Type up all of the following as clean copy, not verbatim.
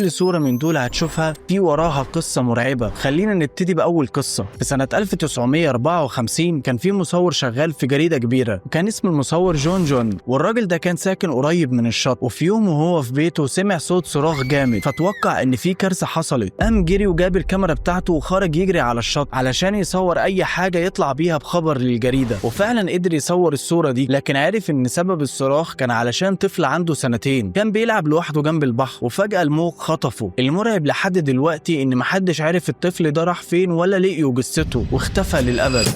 وكل صورة من دول هتشوفها في وراها قصة مرعبة. خلينا نبتدي بأول قصة. في سنة 1954 كان في مصور شغال في جريدة كبيرة، وكان اسم المصور جون جون، والراجل ده كان ساكن قريب من الشط. وفي يوم وهو في بيته سمع صوت صراخ جامد، فتوقع ان في كارثة حصلت. قام جري وجاب الكاميرا بتاعته وخرج يجري على الشط علشان يصور اي حاجة يطلع بيها بخبر للجريدة، وفعلا قدر يصور الصورة دي. لكن عرف ان سبب الصراخ كان علشان طفل عنده سنتين كان بيلعب لوحده جنب البحر، وفجأة الموج خطفه. المرعب لحد دلوقتي ان محدش عارف الطفل ده راح فين ولا لقيوا جثته، واختفى للأبد.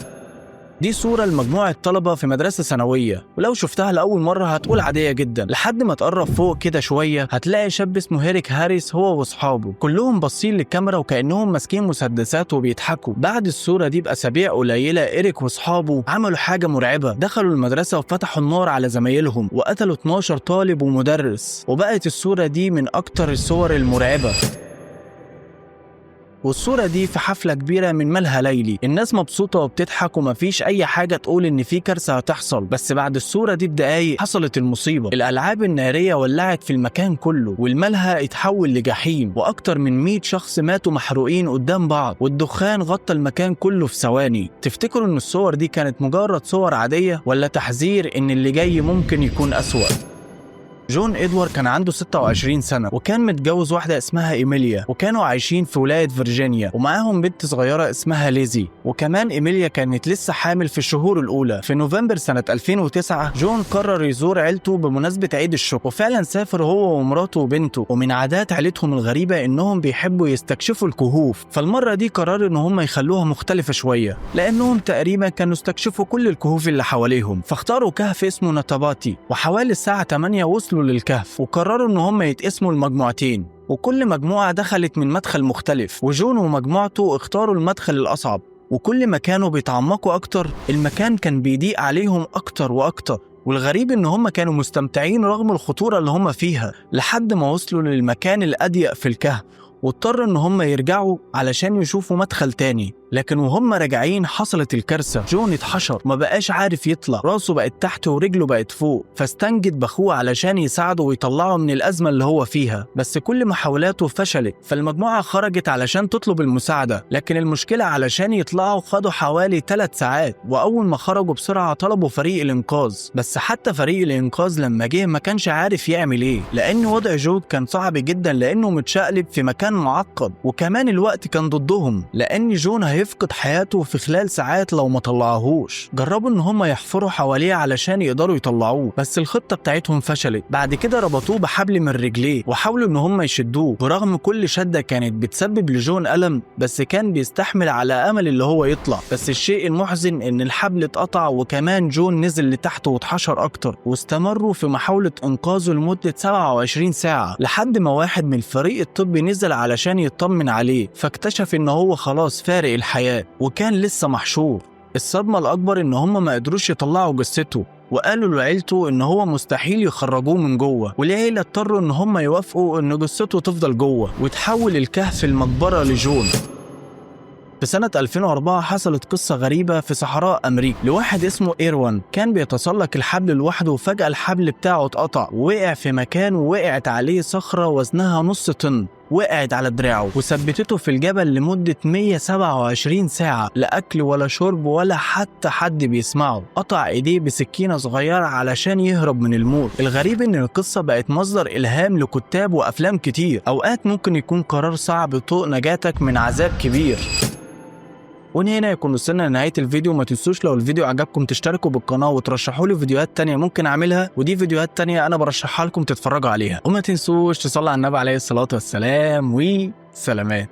دي صورة لمجموعة طلبة في مدرسة ثانوية، ولو شفتها لأول مرة هتقول عادية جدا، لحد ما تقرب فوق كده شوية هتلاقي شاب اسمه هيريك هاريس هو واصحابه كلهم باصين للكاميرا وكأنهم ماسكين مسدسات وبيضحكوا. بعد الصورة دي بأسابيع قليلة إيريك واصحابه عملوا حاجة مرعبة، دخلوا المدرسة وفتحوا النار على زمايلهم وقتلوا 12 طالب ومدرس، وبقت الصورة دي من أكتر الصور المرعبة. والصورة دي في حفلة كبيرة من ملهى ليلي، الناس مبسوطة وبتضحك ومفيش أي حاجة تقول إن في كارثة هتحصل. بس بعد الصورة دي بدقايق حصلت المصيبة، الألعاب النارية ولعت في المكان كله والملهى اتحول لجحيم، وأكتر من 100 شخص ماتوا محروقين قدام بعض، والدخان غطى المكان كله في ثواني. تفتكروا إن الصور دي كانت مجرد صور عادية ولا تحذير إن اللي جاي ممكن يكون أسوأ؟ جون إدوارد كان عنده 26 سنة، وكان متجوز واحدة اسمها إيميليا، وكانوا عايشين في ولاية فيرجينيا، ومعاهم بنت صغيرة اسمها ليزي. وكمان إيميليا كانت لسه حامل في الشهور الأولى. في نوفمبر سنة 2009 جون قرر يزور عيلته بمناسبة عيد الشكر، وفعلا سافر هو ومراته وبنته. ومن عادات عيلتهم الغريبة إنهم بيحبوا يستكشفوا الكهوف، فالمرة دي قرروا إن هم يخلوها مختلفة شوية، لأنهم تقريبا كانوا استكشفوا كل الكهوف اللي حواليهم، فاختاروا كهف اسمه نتاباتي. وحوالي الساعة 8 وصلوا للكهف، وقرروا ان هم يتقسموا لمجموعتين، وكل مجموعة دخلت من مدخل مختلف. وجون ومجموعته اختاروا المدخل الأصعب، وكل ما كانوا بيتعمقوا أكتر المكان كان بيضيق عليهم أكتر وأكتر. والغريب ان هم كانوا مستمتعين رغم الخطورة اللي هم فيها، لحد ما وصلوا للمكان الأضيق في الكهف، واضطروا ان هم يرجعوا علشان يشوفوا مدخل تاني. لكن وهم راجعين حصلت الكارثة، جون اتحشر ما بقاش عارف يطلع، راسه بقت تحت ورجله بقت فوق، فاستنجد باخوه علشان يساعده ويطلعه من الأزمة اللي هو فيها، بس كل محاولاته فشلت. فالمجموعة خرجت علشان تطلب المساعدة، لكن المشكلة علشان يطلعوا خدوا حوالي 3 ساعات، وأول ما خرجوا بسرعة طلبوا فريق الإنقاذ. بس حتى فريق الإنقاذ لما جه ما كانش عارف يعمل إيه، لأن وضع جون كان صعب جدا لأنه متشقلب في مكان معقد، وكمان الوقت كان ضدهم لأن جون هيفقد حياته في خلال ساعات لو ما طلعوهوش. جربوا ان هم يحفروا حواليه علشان يقدروا يطلعوه، بس الخطة بتاعتهم فشلت. بعد كده ربطوه بحبل من رجليه وحاولوا ان هم يشدوه، برغم كل شدة كانت بتسبب لجون ألم، بس كان بيستحمل على امل اللي هو يطلع. بس الشيء المحزن ان الحبل اتقطع، وكمان جون نزل لتحت واتحشر اكتر، واستمروا في محاولة انقاذه لمدة 27 ساعة، لحد ما واحد من الفريق الطبي نزل علشان يطمن عليه، فاكتشف ان هو خلاص فارق الحياة وكان لسه محشور. الصدمة الأكبر إن هم ما قدروش يطلعوا جثته، وقالوا لعيلته إن هو مستحيل يخرجوه من جوه، والعيلة اضطروا إن هم يوافقوا إن جثته تفضل جوه، وتحول الكهف المقبرة لجون. في سنة 2004 حصلت قصة غريبة في صحراء أمريكا لواحد اسمه إيروان، كان بيتسلق الحبل لوحده، وفجأة الحبل بتاعه اتقطع ووقع في مكان، ووقعت عليه صخرة وزنها نص طن، وقعت على دراعه وثبتته في الجبل لمدة 127 ساعة، لا أكل ولا شرب ولا حتى حد بيسمعه. قطع إيديه بسكينة صغيرة علشان يهرب من الموت. الغريب إن القصة بقت مصدر إلهام لكتاب وأفلام كتير. أوقات ممكن يكون قرار صعب طوق نجاتك من عذاب كبير. وهنا يكون وصلنا لنهاية الفيديو. ما تنسوش لو الفيديو عجبكم تشتركوا بالقناة وترشحوا لي فيديوهات تانية ممكن اعملها، ودي فيديوهات تانية انا برشحها لكم تتفرجوا عليها. وما تنسوش تصلوا على النبي عليه الصلاة والسلام، وسلامات.